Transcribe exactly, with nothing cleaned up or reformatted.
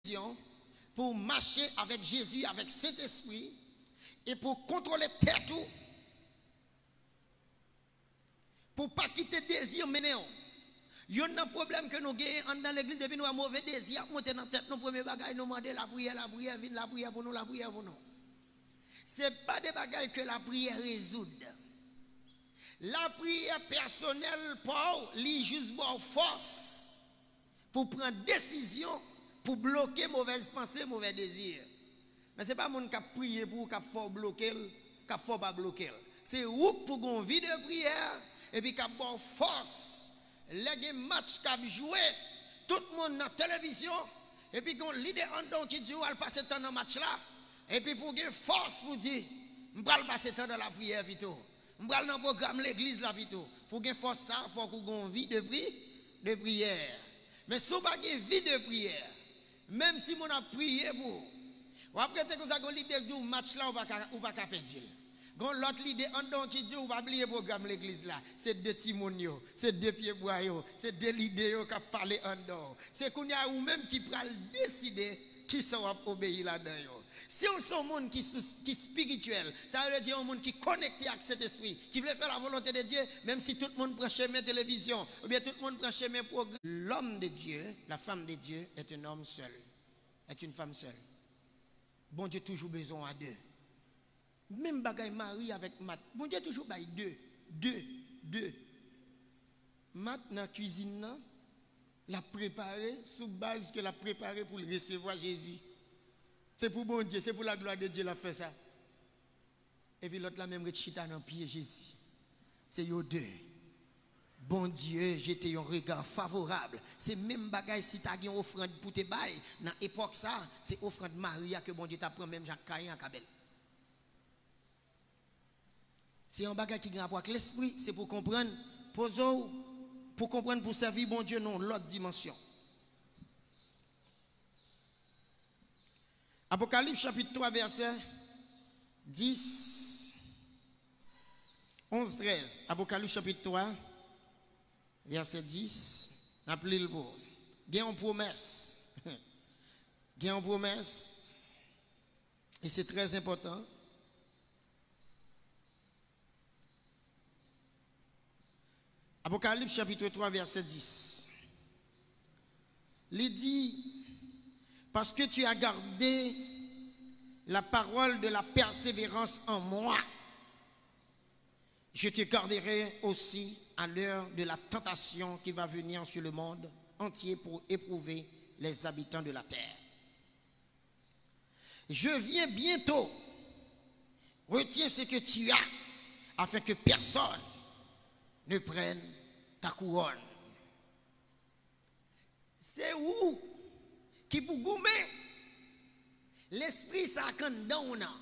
desizyon pou w mache avèk Jezi, avèk Sentespri, e pou w kontwole tèt ou, pou w pa kite dezi mennen w. Yonn nan pwoblèm ke nou genyen anndan legliz, depi nou wè move dezi ap monte nan tèt nou, premye bagay nou mande lapriyè, lapriyè, vin lapriyè pou nou, lapriyè pou nou. Se pa de bagay ke lapriyè rezoud. Lapriyè pèsonèl pa w, li jis ba w fòs pou w pran desizyon pou bloke movèz panse, movè dezi. Men se pa moun k ap priye pou ou k ap fè w bloke l, k ap fè w pa bloke l. Se ou k pou gen yon vi de priyè, epi k ap ba w fòs. Lè gen match k ap jwe, tout moun nan televizyon, epi gen yon lide anndan w ki di w al pase tan nan match la, epi pou w gen fòs pou w di, "M pral pase tan nan lapriyè pito. M pral nan pwogram legliz la pito." Pou w gen fòs sa a, fòk ou gen yon vi de pri, de priyè. Men si w pa gen vi de priyè, menm si moun ap priye pou ou, w ap rete konsa, gen yon lide k di w match la, ou pa ka, ou pa ka pèdi l. Gen yon lòt lide anndan w ki di w pa bliye pwogram legliz la. Se de timoun yo, se de pyebwa yo, se de lide yo k ap pale anndan w. Se kounye a ou menm ki pral deside kisa w ap obeyi ladan yo. Si w se yon moun ki sou, ki espirityèl, sa vle di yon moun ki konekte ak Sentespri, ki vle fè la volonte de Dye, menm si tout moun pran chemen televizyon, oubyen tout moun pran chemen pwogram. L'homme de Dieu, la femme de Dieu est un homme seul, est une femme seule. Bondye toujou bezwen w a de. Menm bagay Mari avèk Mat. Bondye toujou bay de, de, de. Mat nan kwizin nan, l ap prepare sou baz ke l ap prepare pou l resevwa Jezi. Se pou Bondye, se pou laglwa de Dye l ap fè sa. Epi lòt la menm ret chita nan pye Jezi. Se yo de. Bondye jete yon rega favorab. Se menm bagay si ta gen ofrann pou te bay nan epòk sa, se ofrann Mari a ke Bondye t ap pran menm jan ak Kayen ak Abèl. Se yon bagay ki gen rapò ak lespri, se pou konprann, poze w, pou konprann, pou sèvi Bondye nan yon lòt dimansyon. Apokalips chapit twa, vèsè dis, onz, trèz. Apokalips chapit twa, vèsè dis, n ap li l pou ou. Gen yon pwomès. Gen yon pwomès. E se trè enpòtan. Apokalips chapit twa, vèsè dis. Li di, "Parce que tu as gardé la parole de la persévérance en moi, je te garderai aussi à l'heure de la tentation qui va venir sur le monde entier pour éprouver les habitants de la terre. Je viens bientôt. Retiens ce que tu as, afin que personne ne prenne ta couronne." Se ou ki pou goumen. Lespri sa k anndan w nan,